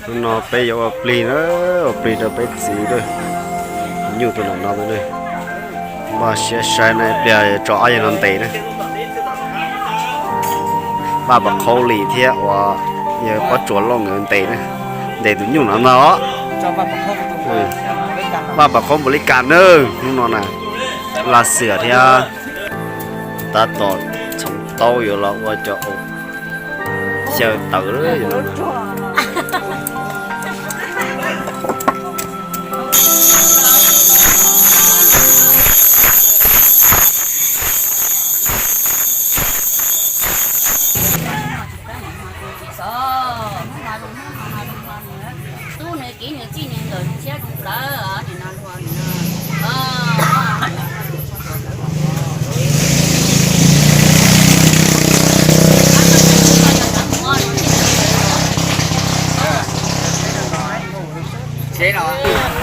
Hnub no peb yuav ua plig na, ua plig rau peb txiv lawm. Nyuj tus no no na, npaj siab saib na, ib pliag tso ob yawg no ntes na. Vaj Pam Qhaub Lis thiab uas yawg Pob Tsuas Lauj nkawd ntes na, ntes tus nyuj no no. Vaj Pam Qhaub npaum li cas na, hnub no na, Laj Xiam thiab tab tom txhoov taub yuav los ua cov xyaw tawv.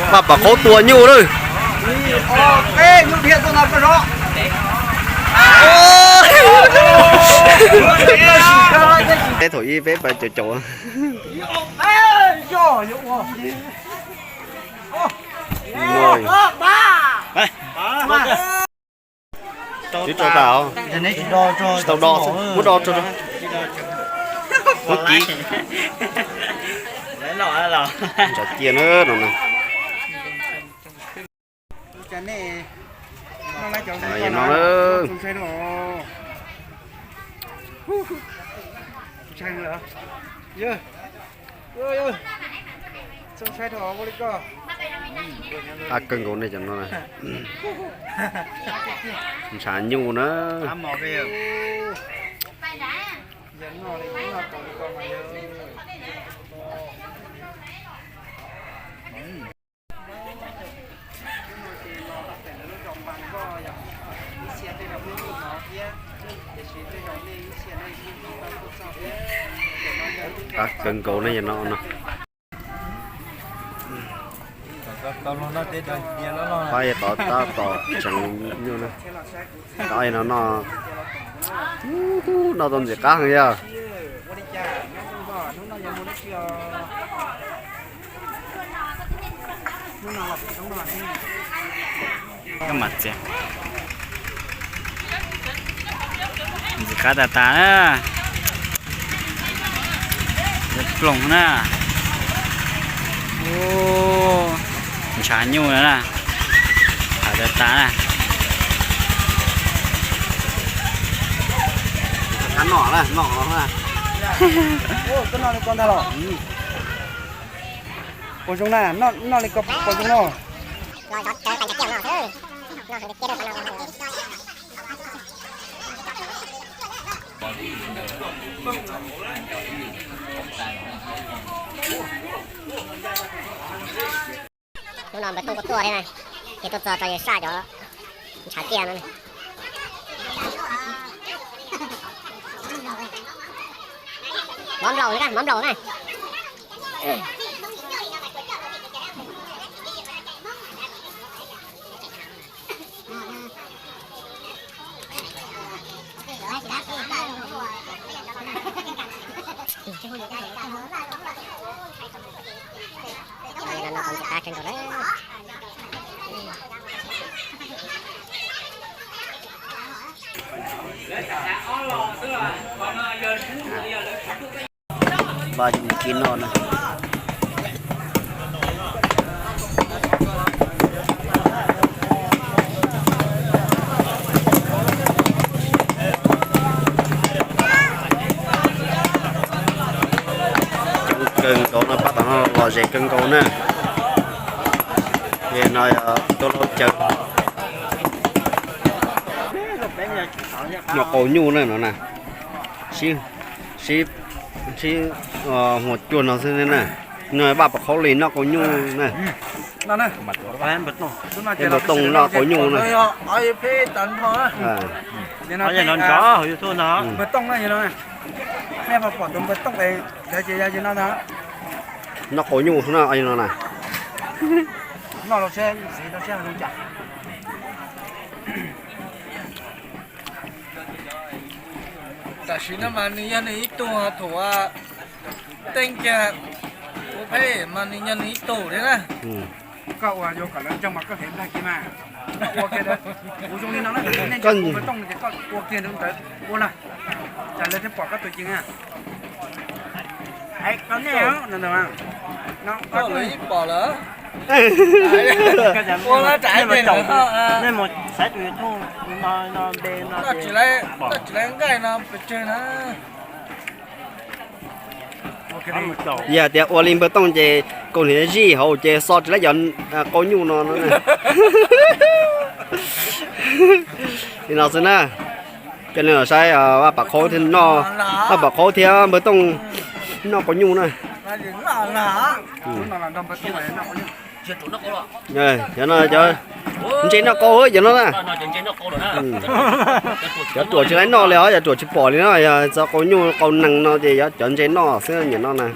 Vaj Pam Qhaub tua nyuj lawm. Peb thaum ib peb pais caum caum. Twb rau tas, tsis tau do, muab do rau, muab kiv. Ntsav cia na no na. Qab kawg nkaus nej cov no. Ntshav nyuj na. Qab kawg nkaus ne yog no no. Pab yog tod tab tom tseev nyuj na. Tod yog no no. Noj tau ntxim qab heev yog. Ntxim qab tas tas na. Ploog na. Ntshav nyuj na. Qab tas tas na. Noj, noj. Puas zoo na, noj li ko puas zoo no? Hnub no npawg Tooj kuj tuaj thiab na, ces tuaj txog tso yawg Saj cov ntshav ciaj no. Mov nplaum na, mov nplaum na. Npaj kib noj na. Coob kawg nkaus no, pab tom no lom zem kawg nkaus na. Ces no yog tuaj laub caw. Noj qau nyuj na no na. Sib, sib, sib, hua cuag no xwb na. No Vaj Pam Qhaub Lis noj qau nyuj na. Npawg Tooj noj qau nyuj na. Noj qau nyuj xwb na no na. Tam sim no mas nws yog nws ib tug thaum teej kiag ua Mas nws nyob nws ib tug thiab na. Koj ua yuav kom lawv ntseeg mas koj hlev nplag kiag mas. Koj ua kiag, kuv zoo li no na, nej nyob kuv npawg Tooj ces koj ua kiag ntawd ua na. Cas lawv thiaj pom koj tus ceev na. Koj nej no, koj ib pom lawm. Nej mus saib tus YouTube no, no npe no, koj tsis laib nqaij no pes tsawg na. Yog tias ua li npawg Tooj ces kaus hniav zij hauv ces xo tsis laib cov qau nyuj no no. Li no xwb na. Coj nej los saib Vaj Pam Qhaub thiab, Vaj Pam Qhaub thiab npawg Tooj noj qau nyuj na. Cov no, ntse noj qau cov no na. Cov ruam tsis laib noj li os, cov ruam tsis pom li no, yog txog qau nyuj qau nees no ces yog cov ntse noj xwb niam no na.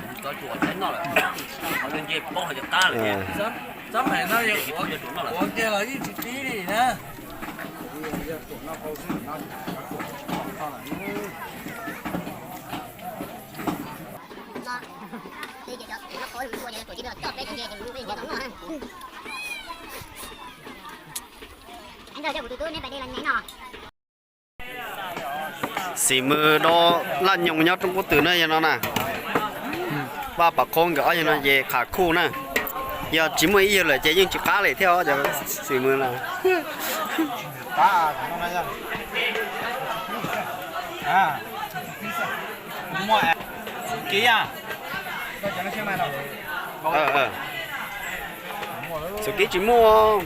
Xim Mws dob laj nyoos nyob Roob Kub Twm na yog no na. Vaj Pam Qhaub nkawd ob yawg no ces qham khuj na. Yog tsis muaj ib yawg lawm ces yeej tsis qab li thiab os cov Xim Mws na. Xus kib tsis muaj.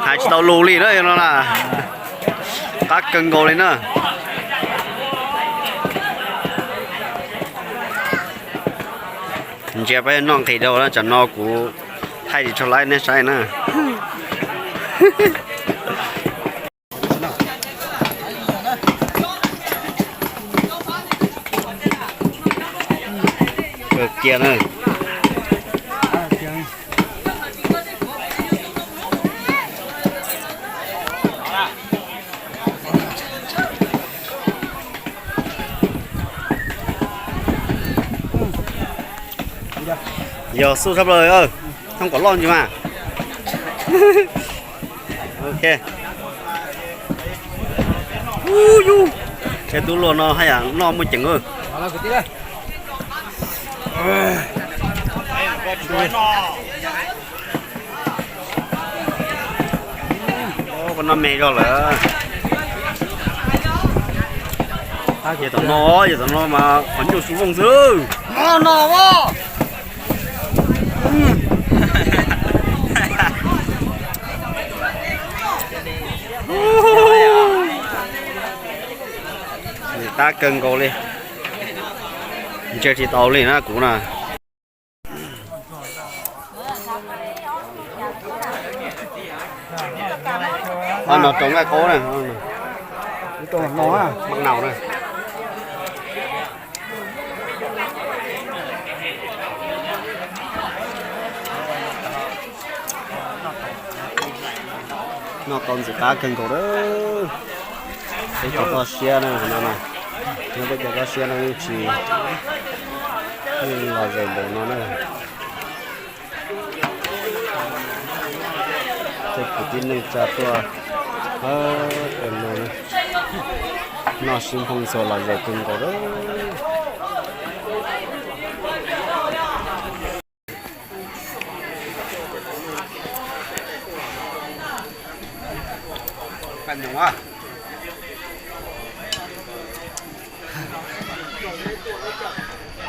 Hais tsis tau lus li na no na. Qab kawg nkaus li na. Ntsia peb noj nqhis rau na, tsam no kuv thaij tsis tshua laib nej saib na. Kawg kiag na. Yog xub sab plaws, thooj kom loj ntsis mas. Ok. Tej tub luag no haj yam noj muaj ceem. Koj noj me zog lawm. Yog tom no, yog tom no mas qhov nyuj su vooj xwb. No no. Qab kawg nkaus li. Ntsia tsis tau li na kuv na. Ob no rau nqaij qaub na. Npaj nau na. Noj tau ntxim qab kawg nkaus lawm. Peb cov toj siab na, nyob peb cov toj siab no yeej tsis, yeej los zaum npaum no na. Tej kwv tij neej tsa tuaj, noj sib nphoo txhua los zaum kawg nkaus lawm.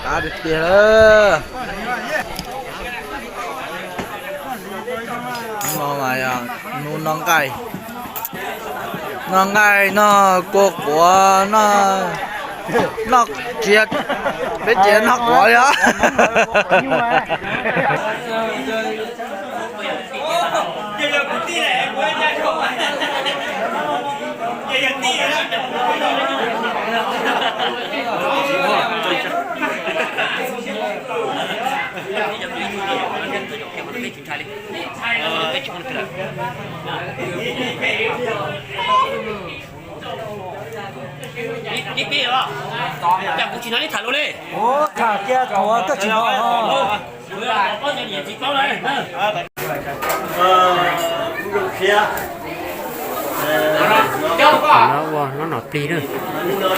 Qab tiag tiag. No mas yog hnub noj nqaij, noj nqaij noj kua quav, noj, noj tsis, peb tsis noj quav li os. Cas kuv tsis hnov nej tham lus li? Kuv tham tias thaum koj tsis hnov. Thaum no ua hlob nom plig na.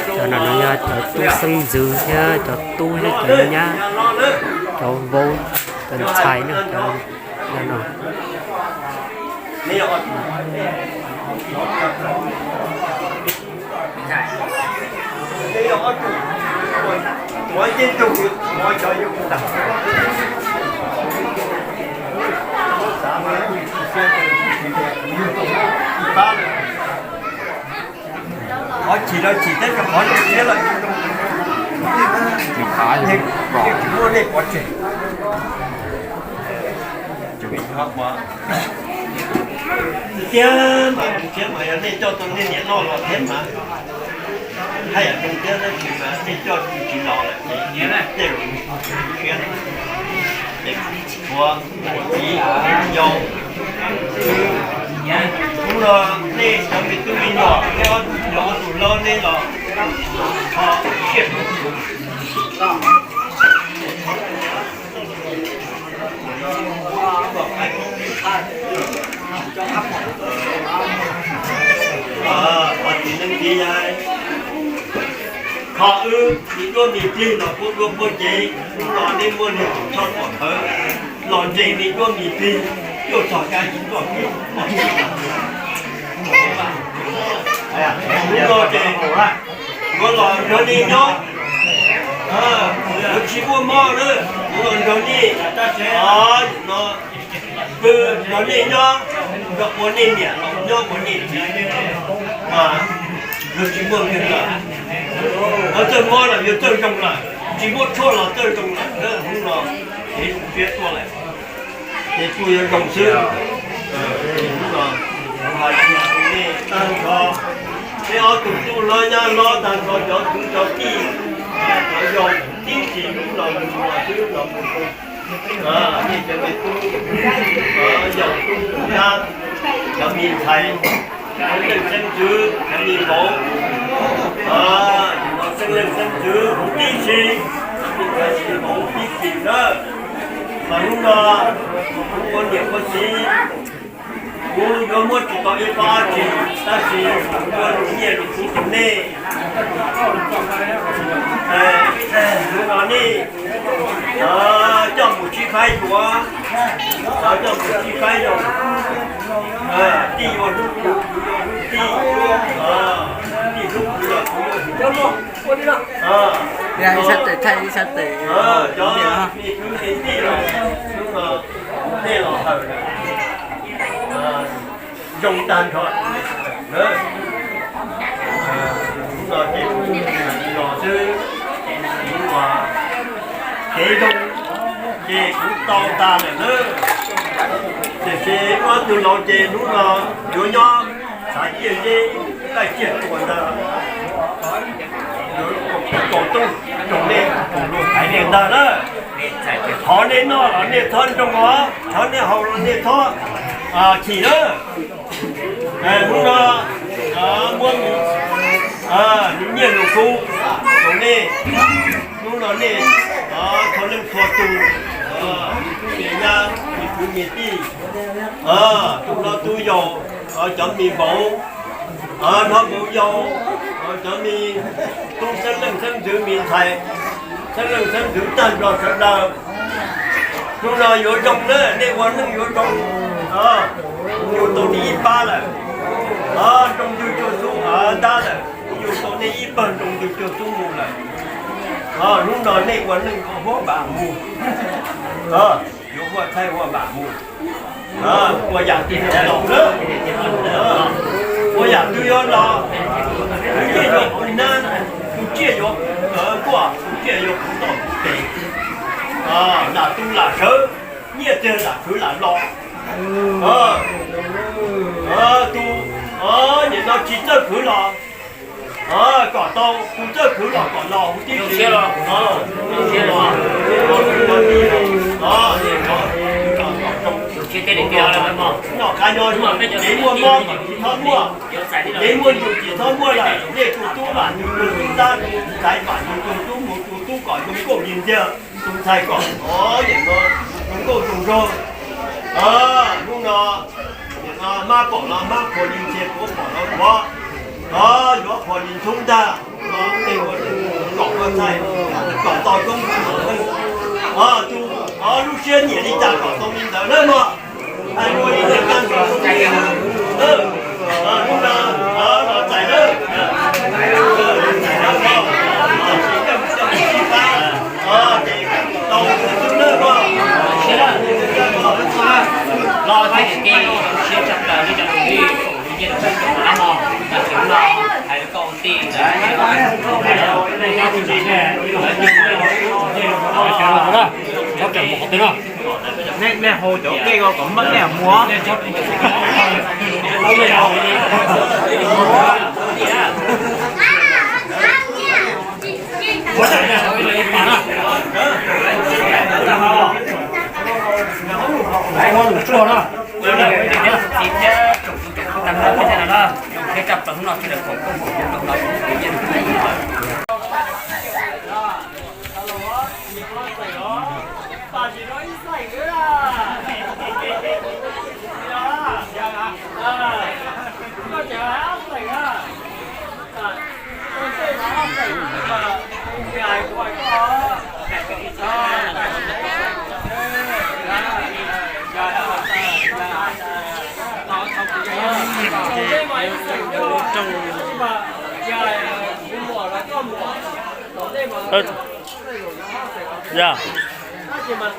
Cov no no yog cov tub xeeb ntxwv thiab cov tub thiab cov nyab, cov vauv, cov ntxhais na, cov no. Qhov chim los chim thiab, qhov lub siab los tsis muaj nej pov tseg. Tiag mas, tiag mas yog nej coj tau nej niam noj los thiab mas, haj yam zoo thiab, tab sis mas nej coj tsis los lawm ces tej zaum siab. Tshuav txiv yau, hnub no nej cov me tub me nyuam, nej ob tug hlob nej los kho siab. Qhov tsis neeg tiv yav kho wb me duab me plig los puab duab puab cev, hnub no nej muaj neeg choj tom thawv los nres me duab me plig, cuaj txog kab ib txoj kev. Hnub no ces kuv los nrog nej nyob, kuv tsis muaj mob na, kuv los nrog nej, no, nrog nej nyob, nrog ua nej niam los nyob ua nej txiv, mas yuav tsis muaj neeg lawm. Yuav txawj mob los yuav txawj zoo lawm, tsis muaj tshuaj los txawj zoo lawm, hnub no kev zoo siab tuaj lawm. Ces kuj yuav zoo xwb. Hnub no kuv hais tag nrho, peb ob tug tub hlob nyab hlob tag nrho, cov kwv cov tij, cov yau tib si, hnub no mus los xwb los mus, nej cov me tub, yau tub nyab, cov me ntxhais, xeeb leej xeeb ntxwv, cov me vauv, xeeb leej xeeb ntxwv huv tib si, me ntxhais me vauv huv tib si na. Mas hnub no kuv ua niam ua txiv, kuv yuav muab tsis tau ib pob dab tsi, tab sis kuv yuav lus nyiaj lus kub rau nej. Hnub no nej coj mus sib faib yuav, coj mus sib faib zoo, tij yuav hlub kuv, kuv yuav hlub tij, tij hlub kuv los kuv yuav hlub tij. Cov me kwv me tij los hnub no nej los hawm zoo tag nrho. Hnub no ces kuv los xwb, kuv ua kev zoo ces kuv tau tag lawm na. Tiam sis ob tug laus ces hnub no yuav nyob xav ciaj zeb, taij ciaj tua ntag, kaus tuj rau nej, kaus luag thaiv nej ntag na. Qhov nej noj los nej txhob nroo os, qhov nej haus los nej txhob chim na. Hnub no muab lus nyiaj lus kub rau nej. Hnub no nej txhua leej txhua tus, me tub me nyab, me kwv me tij, tus hlob tub yau, cov me vauv, hlob vauv yau, cov me tub xeeb leej xeeb ntxwv me ntxhais, xeeb leej xeeb ntxwv tag nrho sawv daws. Hnub no yuav zoo na, nej ua neej yuav zoo, kuv yug tau nej ib pab lawm, nroo ntws cuag xub ntab lawm, kuv yug tau nej ib pawg nroo ntws cuag xub mus lawm. Hnub no nej ua neej kom huab vam mus, yuav huaj thaij huaj vam mus. Ua yam twg yuav los na, ua yam twg yuav los, kuv yeej yuav kuv nab, kuv tsiaj yuav kuaj, kuv tsiaj yuav kuv toj kuv tes. Lam tu lam sawv, nyiaj txiag lam khwv lam los. Tu, nim no tsis txawj khwv los, kom Tau tus txawj khwv los kom los huv tib si. Noj qab nyob, kev muaj mob kom tsis txhob muaj, kev muaj ncuj tsis txhob muaj lawm. Nej tus tub vam nws tus tub ntab, tus ntxhais vam nws tus tub mus, tus tub kom zoo nkauj yig ntiag, tus ntxhais kom zoo nkauj zoo nraug. Hnub no mab pom los mab, qhuas li ntxhias, kuav pom los kuav, yuav qhuas li ntxhub ntag. Kom ua ntxhais kom tau koob, tus lub siab nyiam li cas kom tau li ntawd nawb mog. Hais ua li ntawd, hnub no los txais nawb. Tau xwb nawb mog. Los txais, siab tshaj plaws li cov lus ncej los, tam sim no hais rau koj ua tij ntawd. Nej hu cov dej ko kom muab dej mus. Ya,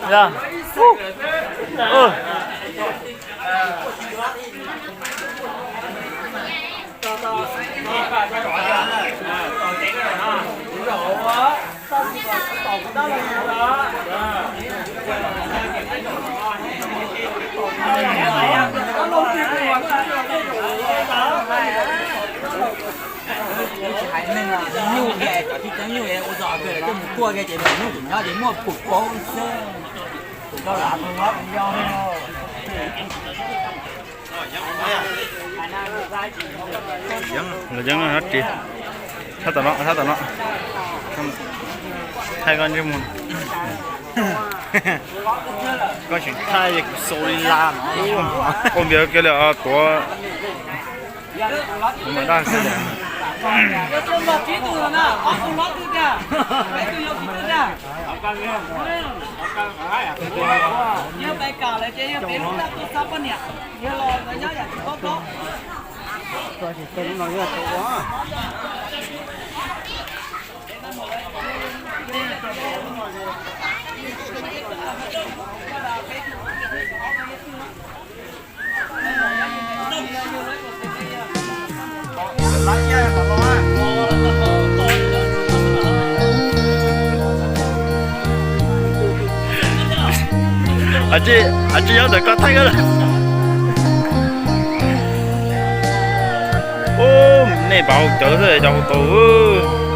ya. Tsis hais neeg, cov tib txeeb nyuj ua zog kawg, coj mus kuaj kiag ces mus hnub tus nyob ces muaj pum paub xwb. Tus rau lav tus nyob tus yau. Los yeeb no ris, sab tom no, sab tom no. Thaij koj ntsej muag. Koj tseem thaij kuv xaus li lawm no. Ua npias kiag li tuav. Tsis nyob ntawm koj thaij. Ub, nej pab hau cawv xwb cov hau tus.